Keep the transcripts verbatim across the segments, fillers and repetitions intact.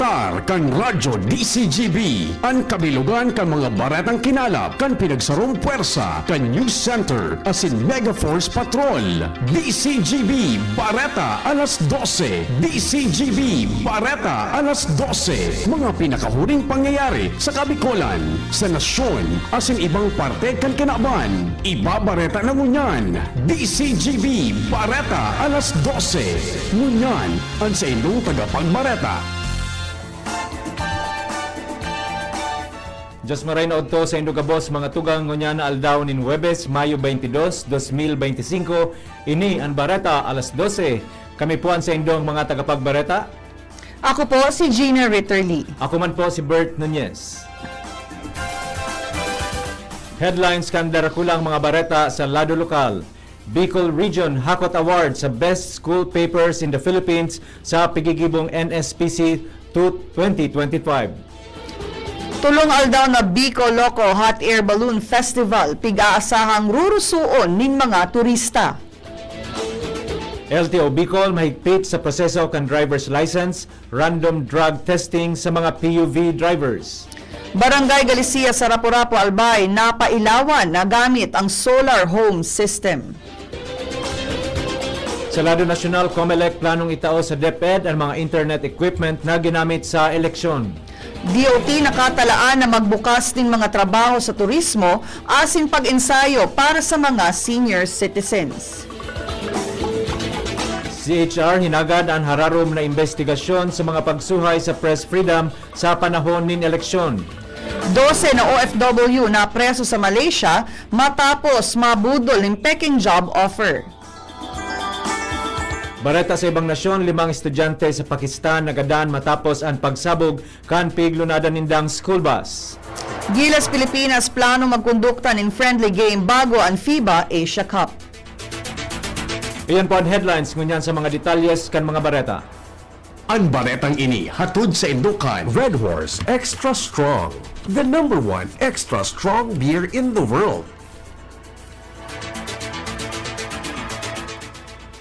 Tar kan Radyo D C G B, an kabilogan kan mga baretang kinalap kan pinagsarong pwersa kan News Center asin Mega Force Patrol. D C G B Bareta alas dose. D C G B Bareta alas dose. Mga pinakahuling pangyayari sa Kabikolan, sa nasyon, asin ibang parte kan kinaban. Ibabareta na ngunyan. D C G B Bareta alas dose. Ngunyan, an saindong tagapagbareta. Diyos maray na udto saindo gabos, mga tugang, ngunyan na aldaw nin Huwebes, Mayo twenty-two, dos mil beinti singko, ini an Bareta alas dose. Kami po an saindong mga tagapagbareta. Ako po si Gina Ritterly. Ako man po si Bert Nunez. Headlines kan darakulang mga bareta sa lado lokal. Bicol Region hakot award sa Best School Papers in the Philippines sa pigigibong N S P C two twenty twenty-five. Tolong aldaw na Bicol Loco Hot Air Balloon Festival, pig-aasahang rurusoon nin mga turista. L T O Bicol mahigpit sa proseso kan driver's license, random drug testing sa mga P U V drivers. Barangay Galicia sa Rapu-Rapu, Albay, napailawan na gamit ang solar home system. Sa lado nasyonal, Comelec planong itao sa DepEd an mga internet equipment na ginamit sa eleksyon. D O T nakatalaan na magbukas nin mga trabaho sa turismo asin pag-ensayo para sa mga senior citizens. C H R hinagad an hararom na imbestigasyon sa mga pagsuhay sa press freedom sa panahon nin eleksyon. Dose na O F W na preso sa Malaysia matapos mabudol nin pekeng job offer. Bareta sa ibang nasyon, limang estudyante sa Pakistan nagadan matapos an pagsabog kan piglunadan nindang school bus. Gilas Pilipinas plano magkondukta nin friendly game bago an FIBA Asia Cup. Iyan po an headlines, ngunyan sa mga detalyes kan mga bareta. An baretang ini hatod saindo kan Red Horse Extra Strong, the number one extra strong beer in the world.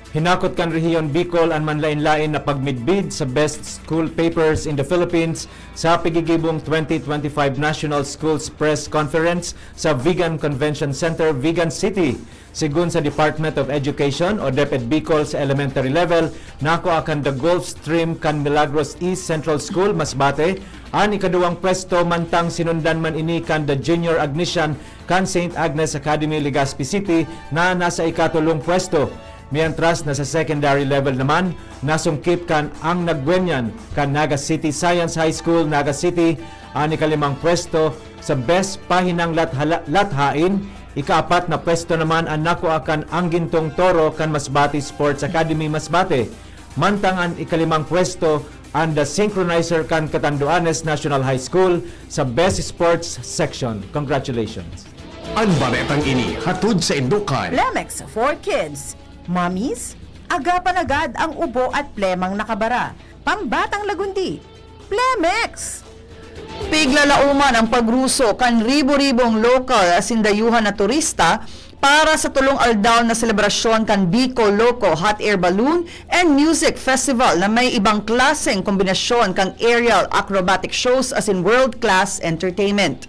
Hinakot kan Rehiyon Bicol an manlaen-laen na pagmidbid sa Best School Papers in the Philippines sa pigigibong twenty twenty-five National Schools Press Conference sa Vigan Convention Center, Vigan City. Segun sa Department of Education o DepEd Bicol sa elementary level, nakua kan The Gulf Stream kan Milagros East Central School, Masbate, an ikaduwang pwesto, mantang sinundan man ini kan The Junior Agnesian kan Saint Agnes Academy, Legazpi City, na nasa ikatolong pwesto. Mientras na sa secondary level naman, nasungkit kan Ang Nagwenyan kan Naga City Science High School, Naga City, an ikalimang pwesto sa Best Pahinang Lathala-, Lathain. Ikaapat na pwesto naman an nakua kan Ang Gintong Toro kan Masbate Sports Academy, Masbate. Mantang an ikalimang pwesto an The Synchronizer kan Catanduanes National High School sa Best Sports Section. Congratulations! An baretang ini hatod saindo kan Plemex for Kids. Mommies, agapan agad ang ubo at plemang nakabara. Pambatang lagundi, Plemex! Piglalaoman ang pagruso kan ribo-ribong lokal asin dayuhan na turista para sa tolong aldaw na selebrasyon kan Bicol Loco Hot Air Balloon and Music Festival na may ibang klaseng kombinasyon kan aerial acrobatic shows asin world-class entertainment.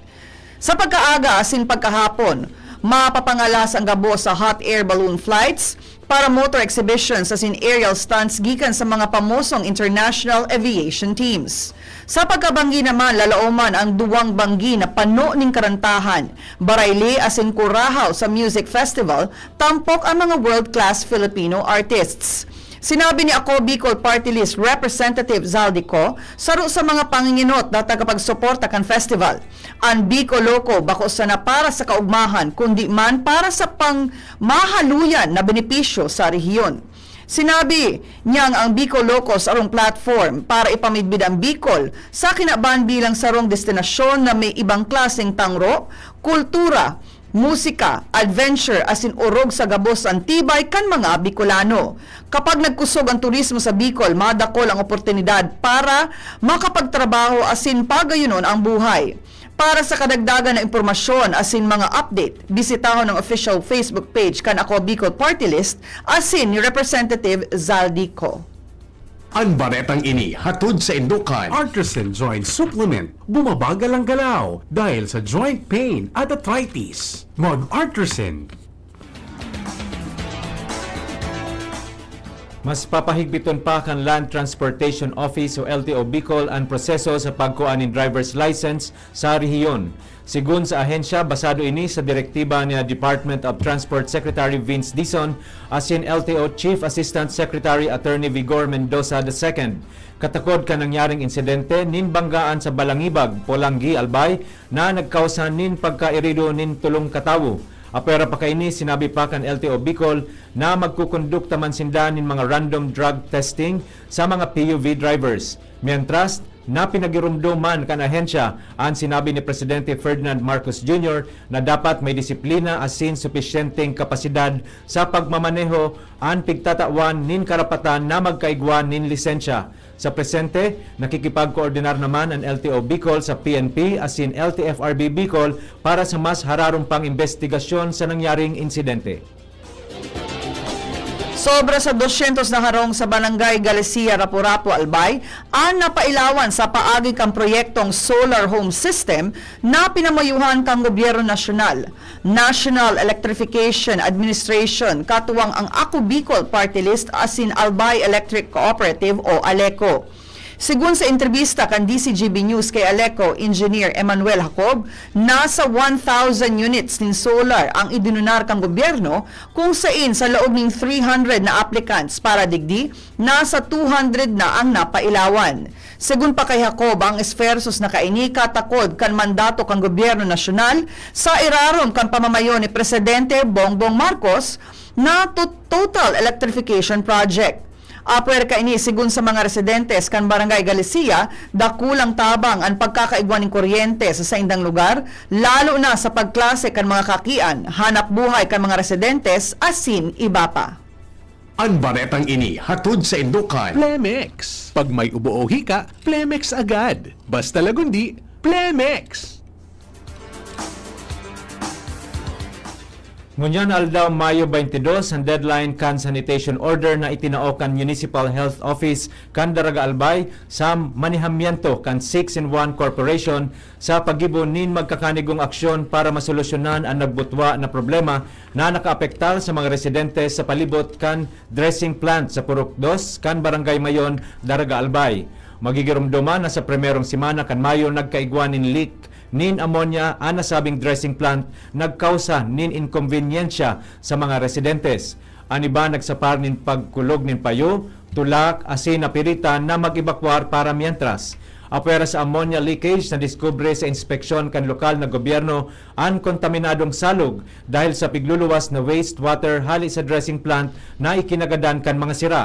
Sa pagkaaga asin pagkahapon, mapapangalas ang gabos sa hot air balloon flights, paramotor exhibitions asin aerial stunts gikan sa mga pamosong international aviation teams. Sa pagkabanggi naman, lalaoman ang duwang banggi na pano nin karantahan, barayli asin kurahaw sa music festival, tampok ang mga world-class Filipino artists. Sinabi ni Ako Bicol Party List Representative Zaldy Co, saro sa mga pangingenot na tagapagsuporta kan festival. An Bicol Loco bako sana para sa kaugmahan, kundi man para sa pangmahaluyan na benepisyo sa rehiyon. Sinabi niyang ang Bicol Loco sarong platform para ipamidbid ang Bicol sa kinaban bilang sarong destinasyon na may ibang klaseng tangro, kultura, musika, adventure, asin orog sa gabos an tibay kan mga Bicolano. Kapag nagkusog ang turismo sa Bicol, madakol ang oportunidad para makapagtrabaho asin pagayonon ang buhay. Para sa kadagdagan na impormasyon asin mga update, bisitahon ang official Facebook page kan Ako Bicol Party List asin ni Representative Zaldy Co. An baretang ini hatod saindo kan Artisan Joint Supplement. Bumabagal ang galaw dahil sa joint pain at arthritis. Mag-Artisan. Mas papahigpiton pa kan Land Transportation Office o L T O Bicol an proseso sa pagkua nin driver's license sa rehiyon. Sigon sa ahensya, basado ini sa direktiba ni Department of Transport Secretary Vince Dizon asin L T O Chief Assistant Secretary Attorney Vigor Mendoza the second. Katakod kan nangyaring insidente nin banggaan sa Balangibag, Polangui, Albay, na nagkausa nin pagkaherido nin tolong katawo. Apwera pa kaini, sinabi pa kan L T O Bicol na magkukondukta man sinda nin mga random drug testing sa mga P U V drivers. Mientras, napinagiromdoman kan ahensya an sinabi ni Presidente Ferdinand Marcos Junior na dapat may disiplina asin supisyenteng kapasidad sa pagmamaneho an pigtatawan nin karapatan na magkaigwa nin lisensya. Sa presente, nakikipagkoordinar naman an L T O Bicol sa P N P asin L T F R B Bicol para sa mas hararong pang imbestigasyon sa nangyaring insidente. Sobra sa dosyentos na harong sa Barangay Galicia, Rapu-Rapu, Albay, an napailawan sa paagi kan proyektong solar home system na pinamayuhan kan Gobyerno Nasyonal, National Electrification Administration, katuwang ang Ako Bicol Party List asin Albay Electric Cooperative o ALECO. Sigon sa entrebista kan D Z G B News kay ALECO Engineer Emmanuel Jacob, nasa one thousand units nin solar ang idinunar kan gobyerno, kung sain sa laog nin three hundred na applicants para digdi, nasa two hundred na ang napailawan. Sigon pa kay Jacob, ang esfuerzos na kaini katakod kan mandato kan gobyerno nasyonal sa irarom kan pamamayo ni Presidente Bongbong Marcos na to-, Total Electrification Project. Apwera kaini, sigon sa mga residentes kan Barangay Galicia, dakulang tabang an pagkakaigwa nin kuryente sa saindang lugar, lalo na sa pagklase kan mga kakian, hanap buhay kan mga residentes, asin iba pa. An baretang ini hatod saindo kan Plemex. Pag may ubo o hika, Plemex agad. Basta lagundi, Plemex! Ngunyan aldaw, Mayo twenty-two, an deadline kan sanitation order na itinao kan Municipal Health Office kan Daraga Albay sa manihamiento kan Six-in-One Corporation sa paggibo nin magkakanigong aksyon para masolusyonan an nagbutwa na problema na nakaapektar sa mga residente sa palibot kan dressing plant sa Purok Dos kan Barangay Mayon, Daraga Albay. Magigiromdoman na sa primerong semana kan Mayo nagkaigwa nin leak nin ammonia an nasabing dressing plant, nagkausa nin inkombenyensya sa mga residentes. An iba nagsapar nin pagkulog nin payo, tulak, asin napiritan na mag-ebakwar para mientras. Apwera sa ammonia leakage, nadiskubre sa inspeksyon kan lokal na gobyerno an kontaminadong salog dahil sa pigluluwas na wastewater hali sa dressing plant na ikinagadan kan mga sira.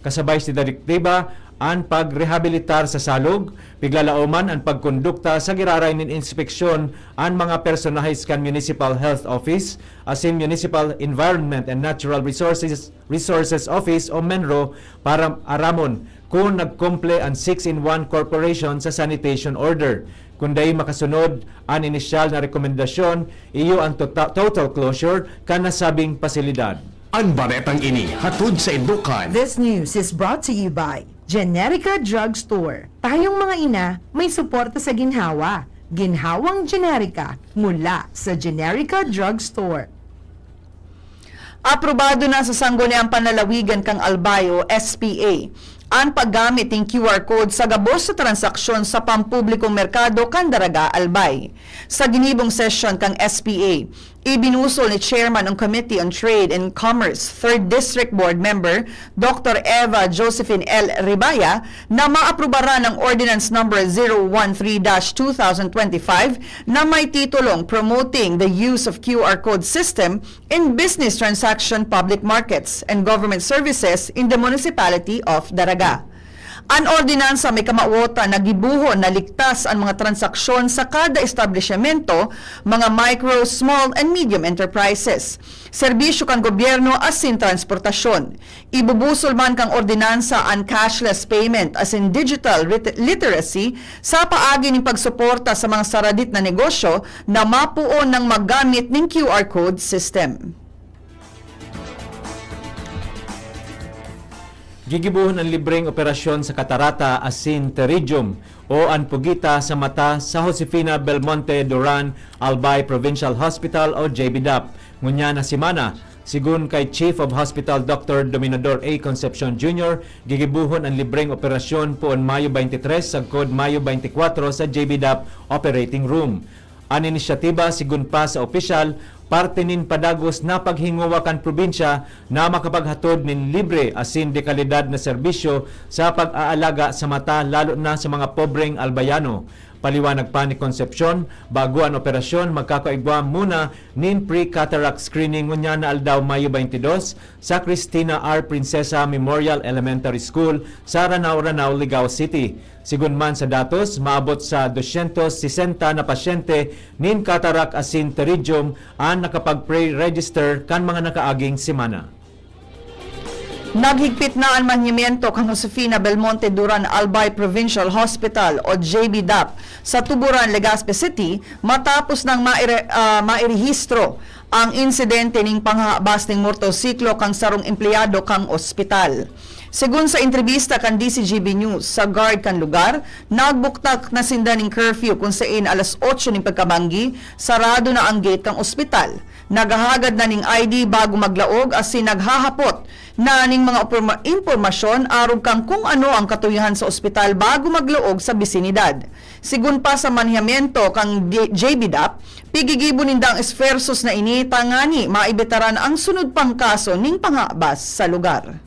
Kasabay sa direktiba an pagrehabilitar sa salog, piglalaoman an pagkondukta sa giraray nin inspeksyon an mga personahes kan Municipal Health Office asin Municipal Environment and Natural Resources, Resources Office o menro para aramon kun nagkumple an Six-in-One Corporation sa sanitation order. Kun dai makasunod an inisyal na rekomendasyon, iyo an tota-, total closure kan nasabing pasilidad. An baretang ini hatod saindo kan This news is brought to you by Generica Drugstore. Tayong mga ina, may suporta sa ginhawa. Ginhawang Generica mula sa Generica Drugstore. Aprobado na sa Sangguniang Panlalawigan kan Albay o S P A an paggamit nin Q R code sa gabos sa transaksyon sa pampublikong merkado kan Daraga, Albay. Sa ginibong sesyon kan S P A, ibinusol ni Chairman ng Committee on Trade and Commerce, Third District Board Member, Doctor Eva Josephine L. Ribaya, na maaprubaran ang Ordinance Number zero one three dash two thousand twenty-five na may titulong Promoting the Use of Q R Code System in Business Transaction Public Markets and Government Services in the Municipality of Daraga. An ordinansa may kamawotan na gibohon na ligtas an mga transaksyon sa kada establisyemento, mga micro, small, and medium enterprises, serbisyo kan gobyerno asin transportasyon. Ibubusol man kan ordinansa an cashless payment asin digital rit-, literacy sa paagi nin pagsuporta sa mga saradit na negosyo na mapoon nang maggamit nin Q R code system. Gigibohon an libreng operasyon sa katarata asin pterygium o an pugita sa mata sa Josefina Belmonte Duran Albay Provincial Hospital o J B DAP ngunyan na semana. Segun kay Chief of Hospital Doctor Dominador A Concepcion Junior, gigibohon an libreng operasyon poon Mayo twenty-three sagkod Mayo twenty-four sa J B DAP operating room. An inisyatiba, segun pa sa opisyal, parte nin padagos na paghingowa kan probinsya na makapaghatod nin libre asin de kalidad na serbisyo sa pag-aalaga sa mata, lalo na sa mga pobreng Albayano. Paliwanag pa ni Concepcion, bago an operasyon, magkakaigwa muna nin pre-cataract screening ngunyan na aldaw, Mayo twenty-two, sa Cristina R. Princesa Memorial Elementary School sa Ranao-Ranao, Ligao City. Segun man sa datos, maabot sa dosyentos sesenta na pasyente nin cataract asin pterygium an nakapag-pre-register kan mga nakaaging semana. Naghigpit na an manhimyento kan Josefina Belmonte Duran Albay Provincial Hospital o J B DAP sa Tuburan, Legazpi City, matapos nang maire-, ah, mairehistro ang insidente ning panghahabas ning motorsiklo kan sarong empleyado kan ospital. Segun sa entrebista kan D Z G B News sa guard kan lugar, nagbuktak na sinda ning curfew, kun sain alas otso ning pagkabanggi, sarado na ang gate kan ospital. Naghahagad na nin I D bago maglaog asin naghahapot na nin mga oporma-, impormasyon arog kan kung ano ang katuyohan sa ospital bago maglaog sa bisinidad. Segun pa sa manhimyento kan D-, J B DAP, pigigibo ninda an esfuerzos na ini tangani maibitaran ang sunod pang kaso nin panghabas sa lugar.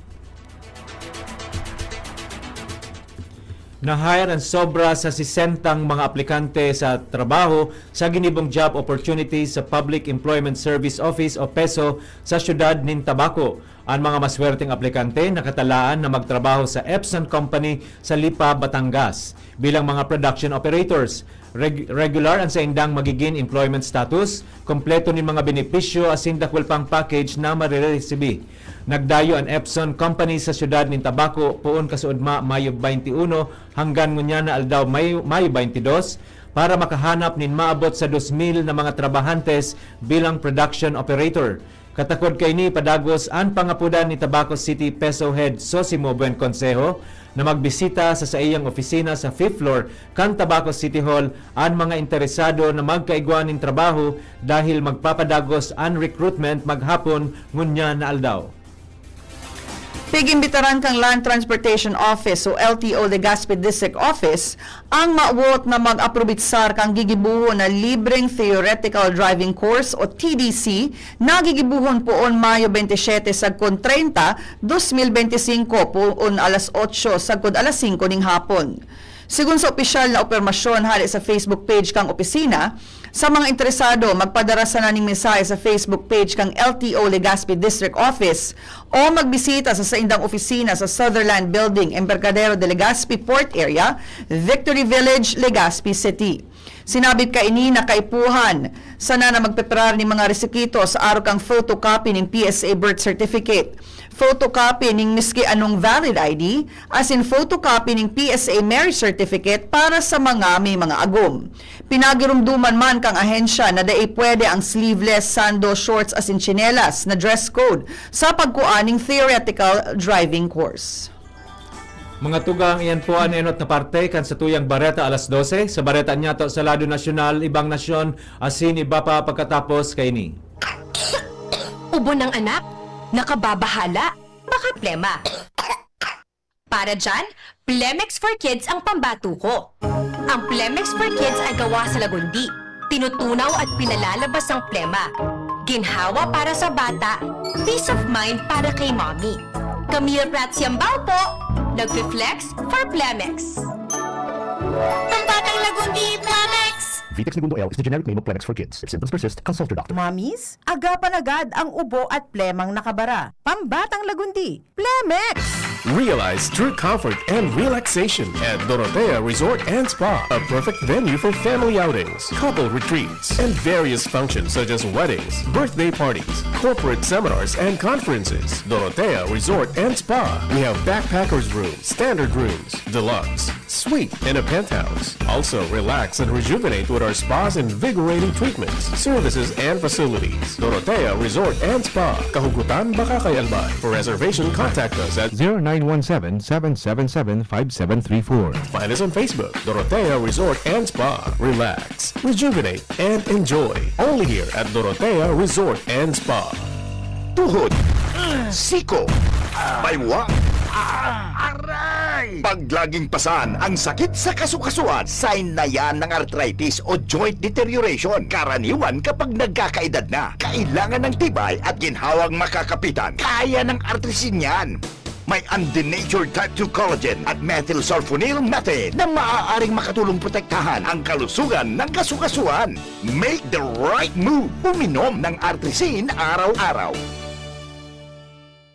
Na-hire an sobra sa sesentang mga aplikante sa trabaho sa ginibong job opportunity sa Public Employment Service Office o PESO sa siyudad nin Tabaco. An mga maswerteng aplikante nakatalaan na magtrabaho sa Epson Company sa Lipa, Batangas, bilang mga production operators. Reg-, regular an saindang magigin employment status, kompleto nin mga benepisyo asin dakul pang package na mariresibi. Nagdayo an Epson Company sa siyudad nin Tabaco poon kasuodma Mayo twenty-one hanggan ngunyan na aldaw May-, Mayo twenty-two para makahanap nin maabot sa dos mil na mga trabahantes bilang production operator. Katakod kaini, padagos an pangapodan ni Tabaco City PESO Head Sosimo Buen Consejo na magbisita sa saiyang opisina sa fifth floor kan Tabaco City Hall an mga interesado na magkaigwa nin trabaho dahil magpapadagos an recruitment maghapon ngunyan na aldaw. Pig-imbitaran kan Land Transportation Office o L T O Legazpi District Office ang mawot na mag-aprobitsar kan gigibohon na libreng theoretical driving course o T D C na gigibohon poon Mayo twenty-seven sagkod treinta, dos mil beintisinko, poon alas otso sagkod alas singko ning hapon. Segun sa opisyal na opormasyon hale sa Facebook page kan opisina, sa mga interesado, magpadara sana nin mensahe sa Facebook page kan L T O Legazpi District Office o magbisita sa saindang opisina sa Sutherland Building, Embarcadero de Legazpi Port Area, Victory Village, Legazpi City. Sinabit kaini na kaipuhan sana na magpreparar nin mga resikito sa arog kan photocopy nin P S A birth certificate, photocopy nin miski anong valid I D, asin photocopy nin P S A marriage certificate para sa mga may mga agom. Pinagiromdoman man kan ahensya na dai pwede ang sleeveless, sando, shorts asin tsinelas na dress code sa pagkua nin theoretical driving course. Mga tugang, iyan po an enot na parte kan satuyang bareta alas dose. Sa bareta niyato sa lado nasyonal, ibang nasyon, asin iba pa pagkatapos kaini. Ubo ng anak, nakababahala, baka plema. Para dyan, Plemex for Kids ang pambatuko. Ang Plemex for Kids ay gawa sa lagundi. Tinutunaw at pinalalabas ang plema. Ginhawa para sa bata, peace of mind para kay mommy. Camille Prats Yambao po, nagfi-flex for Plemex. Pambatang Lagundi, Plemex! Vitex Negundo L is the generic name of Plemex for Kids. If symptoms persist, consult your doctor. Mommies, agapan agad ang ubo at plemang nakabara. Pambatang Lagundi, Plemex! Realize true comfort and relaxation at Dorotea Resort and Spa, a perfect venue for family outings, couple retreats, and various functions such as weddings, birthday parties, corporate seminars, and conferences. Dorotea Resort and Spa. We have backpackers room, standard rooms, deluxe, Suite in a penthouse. Also, relax and rejuvenate with our spa's invigorating treatments, services, and facilities. Dorotea Resort and Spa. Kahugutan, Bacacay, Albay. For reservation, contact us at zero nine one seven, seven seven seven, five seven three four. Find us on Facebook, Dorotea Resort and Spa. Relax, rejuvenate, and enjoy. Only here at Dorotea Resort and Spa. Tuhod, siko, baywang, aray! Pag laging pasan ang sakit sa kasukasuan, sign na yan ng arthritis o joint deterioration. Karaniwan kapag nagkakaedad na, kailangan ng tibay at ginhawang makakapitan. Kaya ng Artrisin yan. May undenatured type two collagen at methylsulfonyl methane na maaaring makatulong protektahan ang kalusugan ng kasukasuan. Make the right move. Uminom ng Artrisin araw-araw.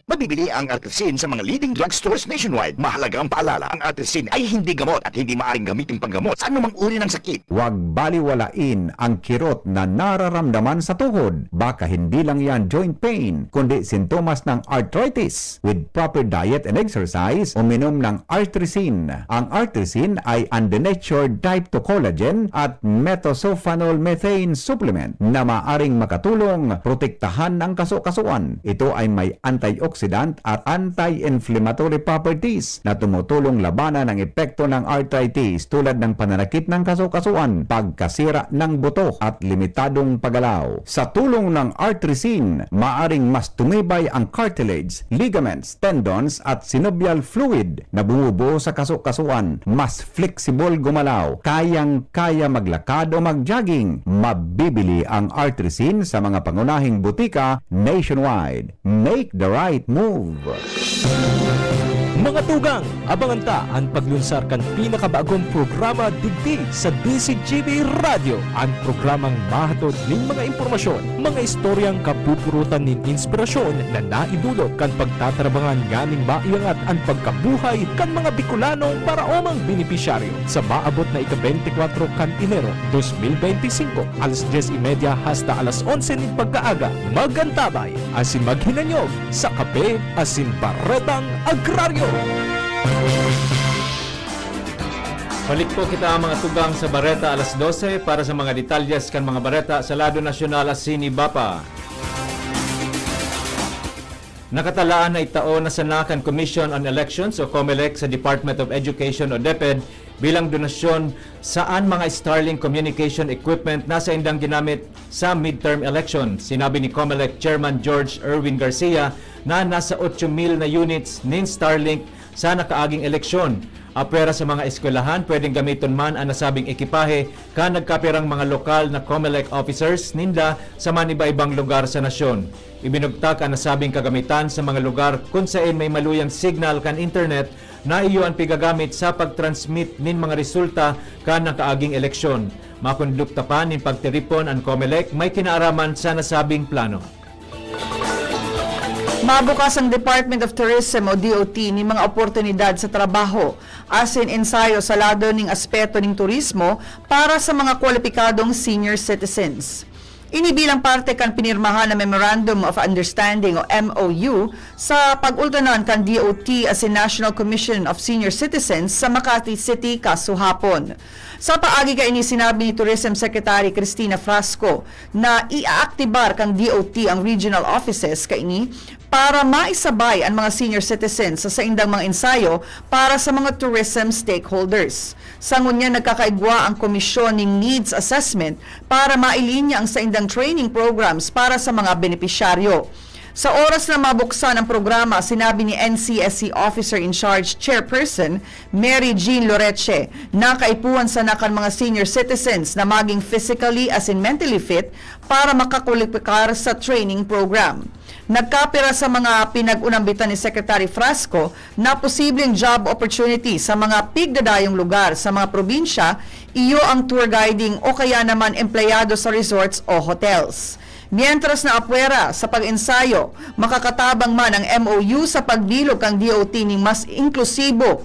Mabibili ang Artrisin sa mga leading drugstores nationwide. Mahalagang paalala, ang Artrisin ay hindi gamot at hindi maaaring gamitin panggamot sa anumang uri ng sakit. Huwag baliwalain ang kirot na nararamdaman sa tuhod. Baka hindi lang yan joint pain, kundi sintomas ng arthritis. With proper diet and exercise, uminom ng Artrisin. Ang Artrisin ay undenatured type two collagen at methylsulfonyl methane supplement na maaring makatulong protektahan ang kasukasuan. Ito ay may antioxidant at anti-inflammatory properties na tumutulong labanan ang epekto ng arthritis, tulad ng pananakit ng kasukasuan, pagkasira ng buto at limitadong paggalaw. Sa tulong ng Artrisin, maaring mas tumibay ang cartilage, ligaments, tendons at synovial fluid na bumubuo sa kasukasuan. Mas flexible gumalaw, kayang-kaya maglakad o mag-jogging. Mabibili ang Artrisin sa mga pangunahing butika nationwide. Make the right move! Mga tugang, abangan ta an paglunsar kan pinakabagong programa digdi sa D Z G B Radyo, an programang mahatod nin mga impormasyon, mga istoryang kapupurutan nin inspirasyon na naidulot kan pagtatarabangan nganing maiangat an pagkabuhay kan mga Bicolanong paraomang benepisyaryo. Sa maabot na ika-beintikwatro kan Enero, dos mil beintisinko, alas dyes y media hasta alas onse nin pagkaaga, mag-antabay asin maghinanyog sa Kape asin Baretang Agraryo. Balik po kita, mga tugang, sa Bareta alas dose para sa mga detalyes kan mga bareta sa lado nasyonal asin iba pa. Nakatalaan na itao na sana kan Commission on Elections o COMELEC sa Department of Education o DepEd bilang donasyon sa an mga Starlink communication equipment na saindang ginamit sa midterm election. Sinabi ni COMELEC Chairman George Erwin Garcia na nasa otso mil na units nin Starlink sa nakaaging eleksyon. Apwera sa mga eskwelahan, pwedeng gamiton man an nasabing ekipahe kan nagkapirang mga lokal na COMELEC officers ninda sa man iba-ibang lugar sa nasyon. Ibinugtak an nasabing kagamitan sa mga lugar kun saen may maluyang signal kan internet na iyo an pigagamit sa pag-transmit nin mga resulta kan nakaaging eleksyon. Makondukta pa nin pagtiripon an COMELEC may kinaaraman sa nasabing plano. Mabukas ang Department of Tourism o D O T nin mga oportunidad sa trabaho asin ensayo sa lado nin aspeto nin turismo para sa mga kwalipikadong senior citizens. Ini bilang parte kan pinirmahan na Memorandum of Understanding o M O U sa pag-ultanan kan D O T asin National Commission of Senior Citizens sa Makati City kasuhapon. Sa paagi kaini, sinabi ni Tourism Secretary Cristina Frasco na iaaktibar kan D O T ang regional offices kaini para maisabay an mga senior citizens sa saindang mga ensayo para sa mga tourism stakeholders. Sa ngunyan, nagkakaigwa ang komisyon nin needs assessment para mailinya ang saindang training programs para sa mga benepisyaryo. Sa oras na mabuksan ang programa, sinabi ni N C S C Officer in Charge Chairperson Mary Jean Loreche na kaipuhan sana kan mga senior citizens na maging physically asin mentally fit para makakwalipikar sa training program. Nagkapira sa mga pinag-unambitan ni Secretary Frasco na posibleng job opportunity sa mga pigdadayong lugar sa mga probinsya, iyo ang tour guiding o kaya naman empleyado sa resorts o hotels. Mientras na apwera sa pag-ensayo, makakatabang man ang M O U sa pagbilog kan D O T ning mas inklusibo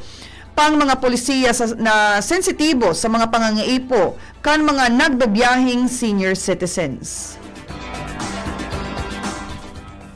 pang mga polisiya sa, na sensitibo sa mga pangangaipo kan mga nagbibiyaheng senior citizens.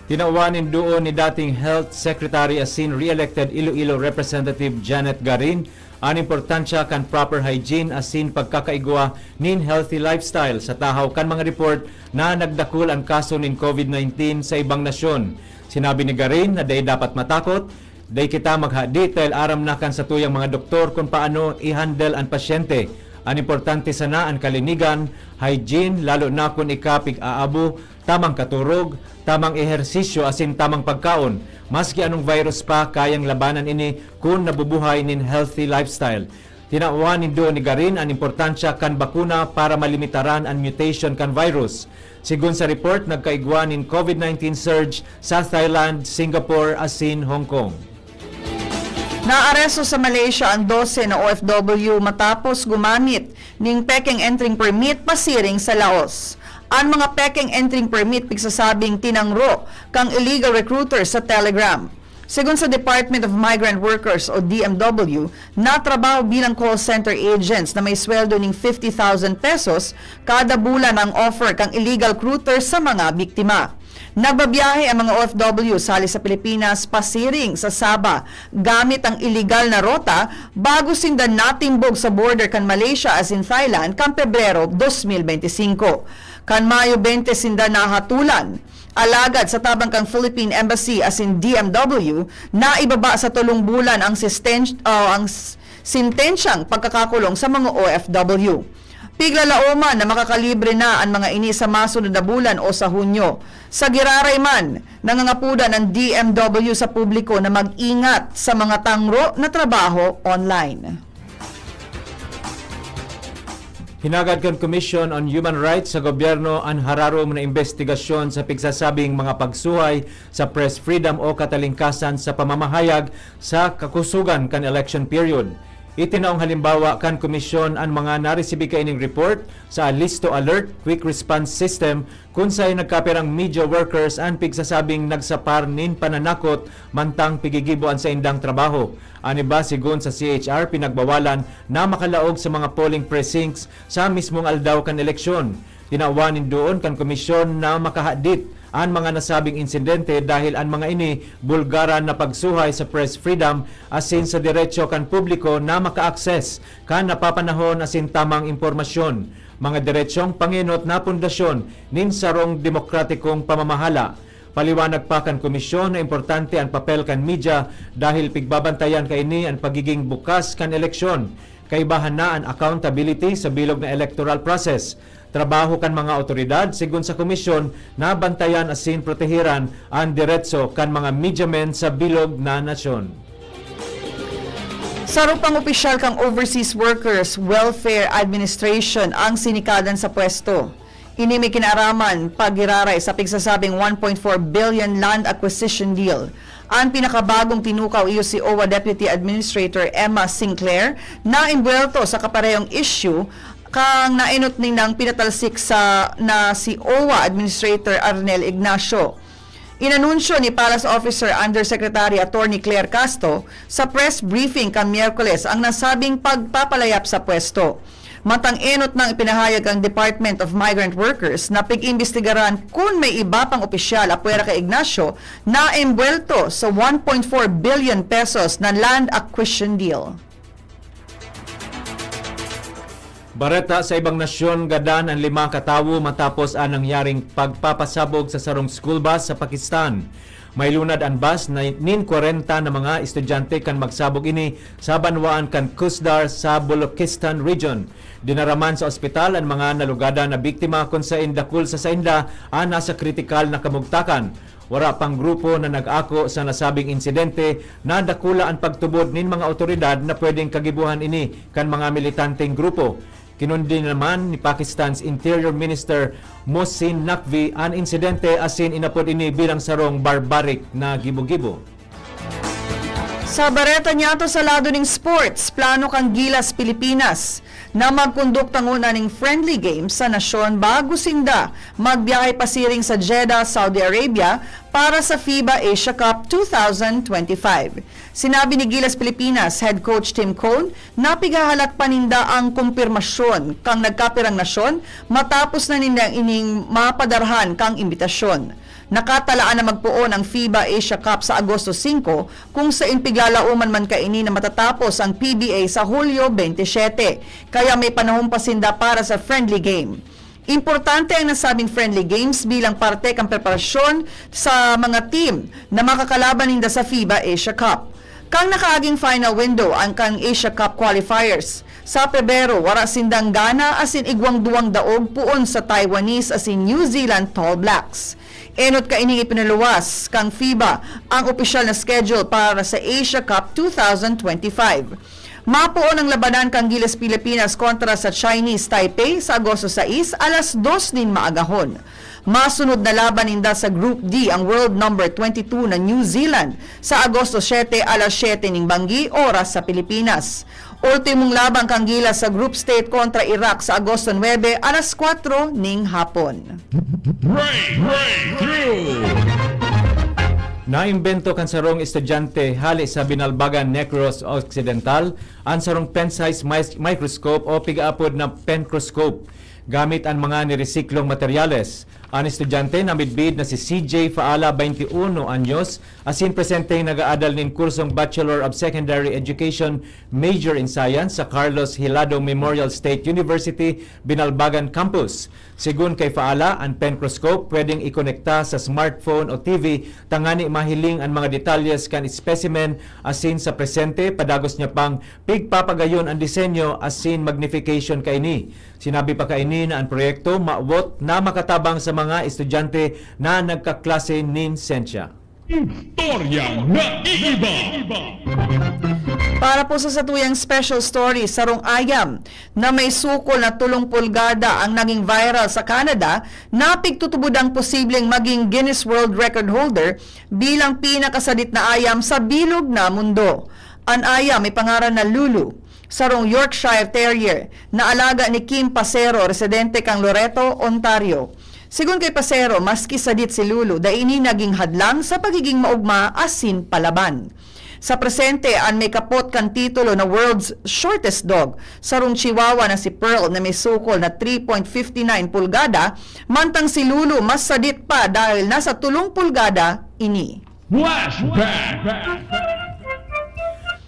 Tinawan nin duon ni dating Health Secretary asin re-elected Iloilo Representative Janet Garin an importansya kan proper hygiene asin pagkakaigwa nin healthy lifestyle sa tahaw kan mga report na nagdakul an kaso nin COVID nineteen sa ibang nasyon. Sinabi ni Garin na dai dapat matakot, dai kita maghadi dahil aram na kan satuyang mga doktor kun paano i-handle an pasyente. An importante sana an kalinigan, hygiene, lalo na kun ika pig-aabo, tamang katurog, tamang ehersisyo asin tamang pagkaon. Maski anong virus pa, kayang labanan ini kun nabubuhay nin healthy lifestyle. Tinawan nin duo ni Garin an importansya kan bakuna para malimitaran an mutation kan virus. Sigon sa report, nagkaigwa nin COVID nineteen surge sa Thailand, Singapore asin Hong Kong. Naaresto sa Malaysia an dose na O F W matapos gumamit nin pekeng entry permit pasiring sa Laos. An mga pekeng entry permit pigsasabing tinangro kan illegal recruiter sa Telegram. Segun sa Department of Migrant Workers o D M W, natrabaho bilang call center agents na may sweldo ning fifty thousand pesos kada bulan ang offer kan illegal recruiter sa mga biktima. Nagbabiyahe ang mga O F W hali sa Pilipinas pasiring sa Sabah gamit ang iligal na rota bago sinda natimbog sa border kan Malaysia asin Thailand kan Pebrero dos mil bente singko. Kan Mayo bente sinda nahatulan. Alagad sa tabang kan Philippine Embassy asin D M W, naibaba sa tolong bulan ang sisten-, o ang s-, sentensyang pagkakakulong sa mga O F W. Piglalaoman na makakalibre na an mga ini sa masunod na bulan o sa Hunyo. Sa giraray man, nangangapudan an D M W sa publiko na mag-ingat sa mga tangro na trabaho online. Hinagad kan Commission on Human Rights sa gobyerno an hararom na imbestigasyon sa pigsasabing mga pagsuhay sa press freedom o katalingkasan sa pamamahayag sa kakusugan kan election period. Itinaong halimbawa kan komisyon an mga naresibi kaining report sa Listo Alert Quick Response System, kun saen nagkapirang media workers an pigsasabing nagsapar nin pananakot mantang pigigibo an saindang trabaho. An iba, sigon sa C H R, pinagbawalan na makalaog sa mga polling precincts sa mismong aldaw kan eleksyon. Tinawan nin duon kan komisyon na makahadit an mga nasabing insidente dahil an mga ini bulgaran na pagsuhay sa press freedom asin sa derecho kan publiko na maka-access kan napapanahon asin tamang impormasyon, mga deretsong pangenot na pundasyon nin sarong demokratikong pamamahala. Paliwanag pa kan komisyon na importante an papel kan media dahil pigbabantayan kaini an pagiging bukas kan eleksyon. Kaibahan na an accountability sa bilog na electoral process. Trabaho kan mga awtoridad, sigon sa komisyon, na bantayan asin proteheran an deretso kan mga media men sa bilog na nasyon. Saro pang opisyal kan Overseas Workers Welfare Administration ang sinikadan sa pwesto. Ini may kinaaraman paggiraray sa pigsasabing one point four billion land acquisition deal. An pinakabagong tinukaw iyo si O W A Deputy Administrator Emma Sinclair na imbuwelto sa kaparehong issue kan naenot nindang pinatalsik sa, na si O W A Administrator Arnel Ignacio. Inanunsyo ni Palace Officer Undersecretary Attorney Claire Castro sa press briefing kan Miyerkules ang nasabing pagpapalayap sa pwesto. Mantang enot nang ipinahayag ang Department of Migrant Workers na pig-imbestigaran kun may iba pang opisyal apwera kay Ignacio na embuwelto sa one point four billion pesos na land acquisition deal. Bareta sa ibang nasyon, gadan an lima katawo matapos an nangyaring pagpapasabog sa sarong school bus sa Pakistan. May lunad an bus na nin kwarenta na mga estudyante kan magsabog ini sa banwaan kan Khusdar sa Baluchistan Region. Dinaraman sa ospital an mga nalugadan na biktima kun sain dakul sa sainda an nasa kritikal na kamugtakan. Wara pang grupo na nag-ako sa nasabing insidente na dakula an pagtubod nin mga awtoridad na pwedeng kagibohan ini kan mga militanteng grupo. Kinundi naman ni Pakistan's Interior Minister Mohsin Naqvi an insidente asin inapod ini bilang sarong barbaric na gibo-gibo. Sa bareta niyato sa lado ning sports, plano kan Gilas Pilipinas na magkondukta ngona ning friendly game sa nasyon bago sinda magbiyahe pasiring sa Jeddah, Saudi Arabia, para sa FIBA Asia Cup two thousand twenty-five. Sinabi ni Gilas Pilipinas head coach Tim Cone na pighahalat pa ninda ang kumpirmasyon kan nagkapirang nasyon matapos na ninda ining mapadarhan kan imbitasyon. Nakatalaan na magpoon ang FIBA Asia Cup sa Agosto singko, kung sain piglalauman man kaini na matatapos ang P B A sa Hulyo twenty-seven, kaya may panahon pa sinda para sa friendly game. Importante ang nasabing friendly games bilang parte kan preparasyon sa mga team na makakalaban ninda sa FIBA Asia Cup. Kan nakaaging final window ang kan Asia Cup qualifiers, sa Pebrero, wara sindang gana asin igwang duwang daog poon sa Taiwanese asin New Zealand Tall Blacks. Enot kaining ipinaluwas kan FIBA ang opisyal na schedule para sa Asia Cup two thousand twenty-five. Mapoon ang labanan kan Gilas Pilipinas kontra sa Chinese Taipei sa Agosto sais, alas dos nin maagahon. Masunod na laban ninda sa Group D ang world number twenty-two na New Zealand sa Agosto siyete, alas siyete ning banggi, oras sa Pilipinas. Ultimong laban kan Gilas sa group stage kontra Iraq sa Agosto nuebe, alas kwatro ning hapon. Breakthrough! Naimbento kan sarong estudyante hale sa Binalbagan, Negros Occidental, an sarong pen-sized mis-, microscope o pigaapod na pencroscope, gamit an mga niresiklong materyales. An estudyante na midbid na si C J Faala, twenty-uno anyos, asin presenteng nag-aadal nin kursong Bachelor of Secondary Education, major in Science, sa Carlos Hilado Memorial State University, Binalbagan Campus. Segun kay Faala, an pencroscope pwedeng ikonekta sa smartphone o T V tangani mahiling an mga detalyes kan specimen, asin sa presente, padagos niya pang pigpapagayon an disenyo asin magnification kaini. Sinabi pa kaini na an proyekto mawot na makatabang sa mga estudyante na nagkaklase nin sensya. Istorya na iiba. Para po sa satuyang special story, sarong ayam na may sukol na tolong pulgada ang naging viral sa Canada na pigtutubodang posibleng maging Guinness World Record holder bilang pinakasadit na ayam sa bilog na mundo. An ayam may pangaran na Lulu, sarong Yorkshire Terrier na alaga ni Kim Pasero, residente kan Loreto, Ontario. Segun kay Pasero, maski sadit si Lulu, dai ini naging hadlang sa pagiging maogma asin palaban. Sa presente, an may kapot kan titulo na World's Shortest Dog, sarong Chihuahua na si Pearl na may sukol na three point fifty nine pulgada, mantang si Lulu mas sadit pa dahil nasa tolong pulgada ini. Flashback!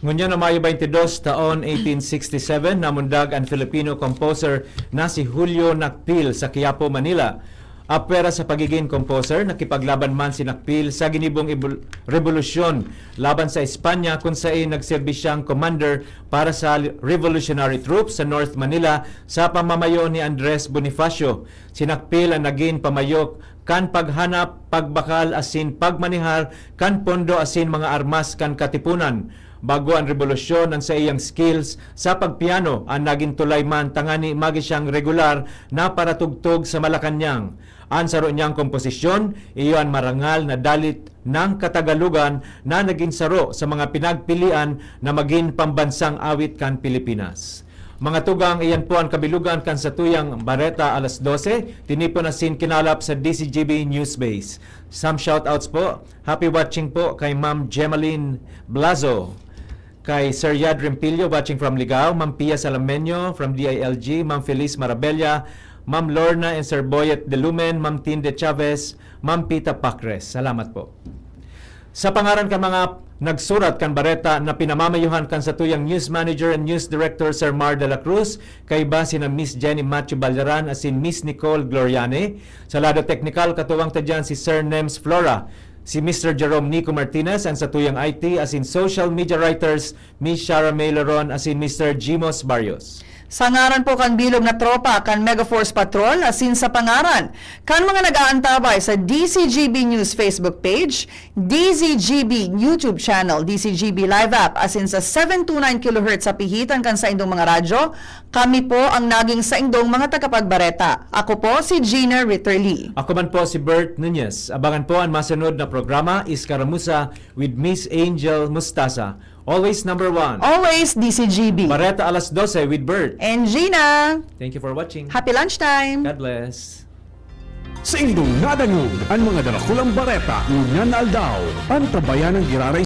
Ngunyan na Mayo twenty-dos, taon eighteen sixty-seven, namundag an Filipino composer na si Julio Nakpil sa Quiapo, Manila. Apwera sa pagigin composer, nakipaglaban man si Nakpil sa ginibong ebol-, rebolusyon laban sa Espanya, kun sain nagserbi siyang commander para sa revolutionary troops sa North Manila sa pamamayo ni Andres Bonifacio. Si Nakpil an nagin pamayok kan paghanap, pagbakal asin pagmanehar kan pondo asin mga armas kan katipunan. Bago an rebolusyon, an saiyang skills sa pagpiano an nagin tulay man tangani magi siyang regular na paratugtog sa Malacañang. An saro niyang komposisyon, iyo an marangal na dalit ng Katagalugan na nagin saro sa mga pinagpilian na magin pambansang awit kan Pilipinas. Mga tugang, iyan po an kabilugan kan satuyang Bareta Alas Dose, tinipon asin kinalap sa D Z G B News Base. Some shoutouts po. Happy watching po kay Ma'am Gemaline Blazo, kay Sir Yad Rimpillo, watching from Ligao, Ma'am Pia Salameño from D I L G, Ma'am Feliz Marabella, Ma'am Lorna and Sir Boyet De Lumen, Ma'am Tinde Chavez, Ma'am Pita Pacres. Salamat po. Sa pangaran kan mga nagsurat kan bareta na pinamamayuhan kan satuyang news manager and news director, Sir Mar de la Cruz, kaiba sina Miss Jenny Matthew Balyaran asin Miss Nicole Gloriane. Sa lado teknikal, katuwang ta diyan si Sir Nems Flora, si Mister Jerome Nico Martinez, ang satuyang I T asin social media writers, Miss Shara May Loron asin Mister Jimos Barrios. Sa ngaran po kan bilog na tropa kan Mega Force Patrol, asin sa pangaran kan mga nag-aantabay sa D Z G B News Facebook page, D Z G B YouTube channel, D Z G B Live app, asin sa seven two nine kilohertz sa pihitan kan saindong mga radyo, kami po ang naging saindong mga tagapagbareta. Ako po si Gina Ritterly. Ako man po si Bert Nunez. Abangan po ang masunod na programa, Iskaramuza with Miss Angel Mustasa. Always number one. Always D Z G B. Bareta Alas Dose with Bert. And Gina. Thank you for watching. Happy lunchtime. God bless. Saindong nadangog an mga darakulang bareta ngunyan na aldaw. Antabayan an giraray